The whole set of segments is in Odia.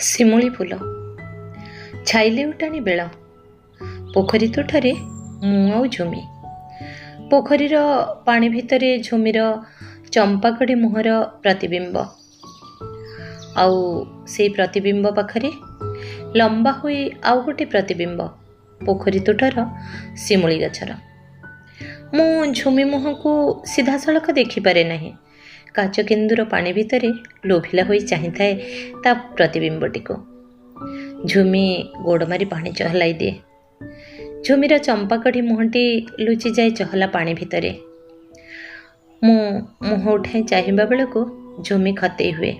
ଶିମୁଳି ଫୁଲ। ଛାଇଲେ ଉଟାଣି ବେଳ। ପୋଖରୀ ତୁଠରେ ମୁଁ ଆଉ ଝୁମି। ପୋଖରୀର ପାଣି ଭିତରେ ଝୁମିର ଚମ୍ପାକଢ଼ି ମୁହଁର ପ୍ରତିବିମ୍ବ, ଆଉ ସେଇ ପ୍ରତିବିମ୍ବ ପାଖରେ ଲମ୍ବା ହୋଇ ଆଉ ଗୋଟେ ପ୍ରତିବିମ୍ବ, ପୋଖରୀ ତୁଠର ଶିମୁଳି ଗଛର। ମୁଁ ଝୁମି ମୁହଁକୁ ସିଧାସଳଖ ଦେଖିପାରେ ନାହିଁ। କାଚ କେନ୍ଦୁର ପାଣି ଭିତରେ ଲୋଭିଲା ହୋଇ ଚାହିଁଥାଏ ତା ପ୍ରତିବିମ୍ବଟିକୁ। ଝୁମି ଗୋଡ଼ ମାରି ପାଣି ଚହଲାଇ ଦିଏ। ଝୁମିର ଚମ୍ପାକଢ଼ି ମୁହଁଟି ଲୁଚିଯାଏ ଚହଲା ପାଣି ଭିତରେ। ମୁଁ ମୁହଁ ଉଠାଇ ଚାହିଁବା ବେଳକୁ ଝୁମି ଖତେଇ ହୁଏ।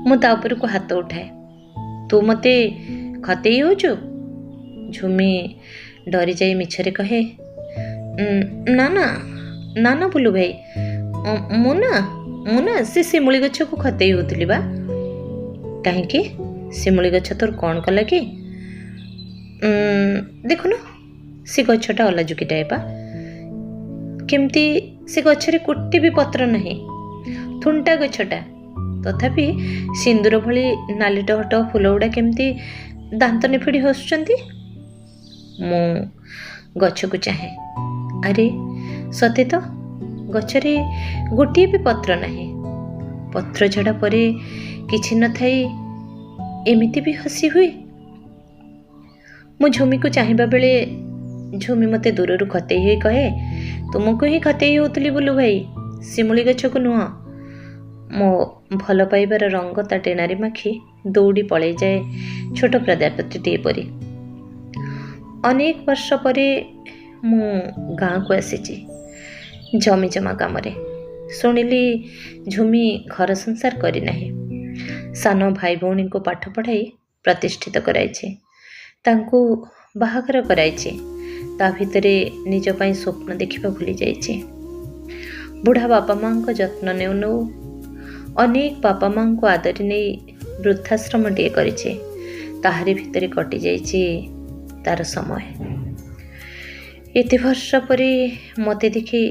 ମୁଁ ତା ଉପରକୁ ହାତ ଉଠାଏ। ତୁ ମୋତେ ଖତେଇ ହେଉଛୁ? ଝୁମି ଡରିଯାଇ ମିଛରେ କହେ, ନା ନା ନା ନା ବୁଲୁ ଭାଇ, ମୁଁ ନା ସେ ଶିମୁଳି ଗଛକୁ ଖତେଇ ହେଉଥିଲି ବା। କାହିଁକି? ଶିମୁଳି ଗଛ ତୋର କ'ଣ କଲା କି? ଦେଖୁନ, ସେ ଗଛଟା ଅଲାଜୁକିଟାଏ ପା। କେମିତି ସେ ଗଛରେ ଗୋଟି ବି ପତ୍ର ନାହିଁ, ଥୁଣ୍ଟା ଗଛଟା, ତଥାପି ସିନ୍ଦୁର ଭଳି ନାଲି ଟହ ଟହ ଫୁଲ ଗୁଡ଼ା କେମିତି ଦାନ୍ତ ନିଫିଡ଼ି ହସୁଛନ୍ତି। ମୁଁ ଗଛକୁ ଚାହେଁ। ଆରେ ସତେ ତ, ଗଛରେ ଗୋଟିଏ ବି ପତ୍ର ନାହିଁ। ପତ୍ର ଝଡ଼ା ପରେ କିଛି ନଥାଇ ଏମିତି ବି ହସି ହୁଏ? ମୁଁ ଝୁମିକୁ ଚାହିଁବା ବେଳେ ଝୁମି ମୋତେ ଦୂରରୁ ଖତେଇ ହୋଇ କହେ, ତୁମକୁ ହିଁ ଖତେଇ ହେଉଥିଲି ବୁଲୁ ଭାଇ, ଶିମୁଳି ଗଛକୁ ନୁହଁ। ମୋ ଭଲ ପାଇବାର ରଙ୍ଗ ତା ଟେଣାରେ ମାଖି ଦୌଡ଼ି ପଳେଇଯାଏ ଛୋଟ ପ୍ରଜାପତିଟିଏ ପରି। ଅନେକ ବର୍ଷ ପରେ ମୁଁ ଗାଁକୁ ଆସିଛି ଜମି ଜମା କାମରେ। ଶୁଣିଲି ଝୁମି ଘର ସଂସାର କରିନାହିଁ। ସାନ ଭାଇ ଭଉଣୀଙ୍କୁ ପାଠ ପଢ଼ାଇ ପ୍ରତିଷ୍ଠିତ କରାଇଛି, ତାଙ୍କୁ ବାହାଘର କରାଇଛି। ତା ଭିତରେ ନିଜ ପାଇଁ ସ୍ୱପ୍ନ ଦେଖିବା ଭୁଲି ଯାଇଛି। ବୁଢ଼ା ବାପା ମାଆଙ୍କ ଯତ୍ନ ନେଉ ନେଉ ଅନେକ ବାପା ମାଆଙ୍କୁ ଆଦରି ନେଇ ବୃଦ୍ଧାଶ୍ରମଟିଏ କରିଛି। ତାହାରି ଭିତରେ କଟିଯାଇଛି ତାର ସମୟ। ଏତେ ବର୍ଷ ପରେ ମୋତେ ଦେଖି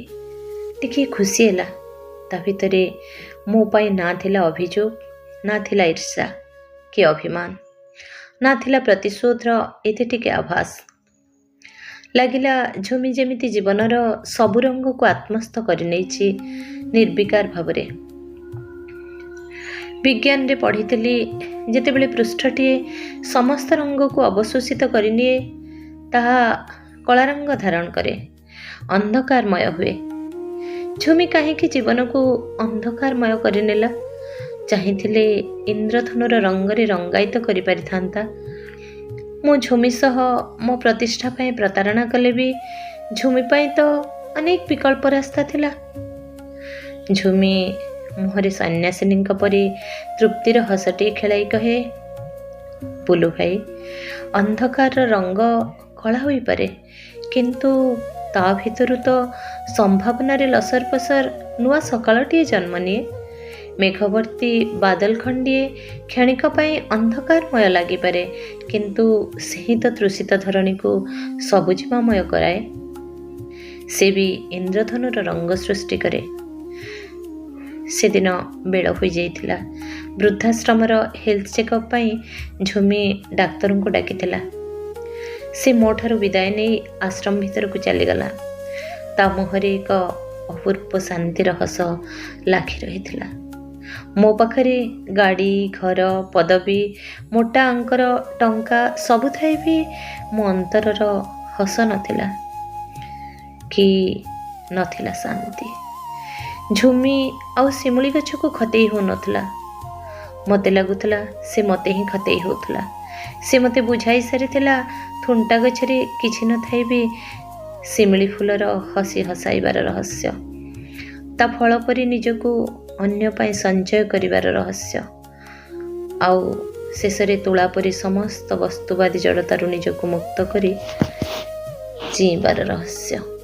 ଟିକିଏ ଖୁସି ହେଲା। ତା ଭିତରେ ମୋ ପାଇଁ ନା ଥିଲା ଅଭିଯୋଗ, ନା ଥିଲା ଈର୍ଷା କି ଅଭିମାନ, ନା ଥିଲା ପ୍ରତିଶୋଧର ଏତେ ଟିକେ ଆଭାସ। ଲାଗିଲା ଝୁମି ଯେମିତି ଜୀବନର ସବୁ ରଙ୍ଗକୁ ଆତ୍ମସ୍ଥ କରିନେଇଛି ନିର୍ବିକାର ଭାବରେ। ବିଜ୍ଞାନରେ ପଢ଼ିଥିଲି, ଯେତେବେଳେ ପୃଷ୍ଠଟିଏ ସମସ୍ତ ରଙ୍ଗକୁ ଅବଶୋଷିତ କରିନିଏ, ତାହା କଳା ରଙ୍ଗ ଧାରଣ କରେ, ଅନ୍ଧକାରମୟ ହୁଏ। ଝୁମି କାହିଁକି ଜୀବନକୁ ଅନ୍ଧକାରମୟ କରିନେଲା? ଚାହିଁଥିଲେ ଇନ୍ଦ୍ରଧନୁର ରଙ୍ଗରେ ରଙ୍ଗାୟିତ କରିପାରିଥାନ୍ତା। ମୁଁ ଝୁମି ସହ ମୋ ପ୍ରତିଷ୍ଠା ପାଇଁ ପ୍ରତାରଣା କଲେ ବି ଝୁମି ପାଇଁ ତ ଅନେକ ବିକଳ୍ପ ରାସ୍ତା ଥିଲା। ଝୁମି ମୁହଁରେ ସନ୍ନ୍ୟାସିନୀଙ୍କ ପରି ତୃପ୍ତିର ହସଟିଏ ଖେଳାଇ କହେ, ବୁଲୁ ଭାଇ, ଅନ୍ଧକାରର ରଙ୍ଗ କଳା ହୋଇପାରେ, କିନ୍ତୁ ତା ଭିତରୁ ତ ସମ୍ଭାବନାରେ ଲସର ପସର ନୂଆ ସକାଳଟିଏ ଜନ୍ମ ନିଏ। ମେଘବର୍ତ୍ତୀ ବାଦଲ ଖଣ୍ଡିଏ କ୍ଷଣିକ ପାଇଁ ଅନ୍ଧକାରମୟ ଲାଗିପାରେ, କିନ୍ତୁ ସେହି ତ ତୃଷିତ ଧରଣୀକୁ ସବୁଜିମାମୟ କରାଏ। ସେ ବି ଇନ୍ଦ୍ରଧନୁର ରଙ୍ଗ ସୃଷ୍ଟି କରେ। ସେଦିନ ବେଳ ହୋଇଯାଇଥିଲା। ବୃଦ୍ଧାଶ୍ରମର ହେଲ୍ଥ ଚେକଅପ୍ ପାଇଁ ଝୁମି ଡାକ୍ତରଙ୍କୁ ଡାକିଥିଲା। ସେ ମୋ ଠାରୁ ବିଦାୟ ନେଇ ଆଶ୍ରମ ଭିତରକୁ ଚାଲିଗଲା। ତା ମୁହଁରେ ଏକ ଅପୂର୍ବ ଶାନ୍ତିର ହସ ଲାଖି ରହିଥିଲା। ମୋ ପାଖରେ ଗାଡ଼ି, ଘର, ପଦବୀ, ମୋଟା ଅଙ୍କର ଟଙ୍କା ସବୁ ଥାଇ ବି ମୋ ଅନ୍ତରର ହସ ନଥିଲା କି ନଥିଲା ଶାନ୍ତି। ଝୁମି ଆଉ ଶିମୁଳି ଗଛକୁ ଖତେଇ ହେଉନଥିଲା। ମୋତେ ଲାଗୁଥିଲା ସେ ମୋତେ ହିଁ ଖତେଇ ହେଉଥିଲା। ସେ ମୋତେ ବୁଝାଇ ସାରିଥିଲା ଥୁଣ୍ଟା ଗଛରେ କିଛି ନଥାଇ ବି ଶିମିଳି ଫୁଲର ହସି ହସାଇବାର ରହସ୍ୟ, ତା ଫଳ ପରି ନିଜକୁ ଅନ୍ୟ ପାଇଁ ସଞ୍ଚୟ କରିବାର ରହସ୍ୟ, ଆଉ ଶେଷରେ ତୁଳା ପରି ସମସ୍ତ ବସ୍ତୁବାଦୀ ଜଡ଼ତାରୁ ନିଜକୁ ମୁକ୍ତ କରି ଜିଇଁବାର ରହସ୍ୟ।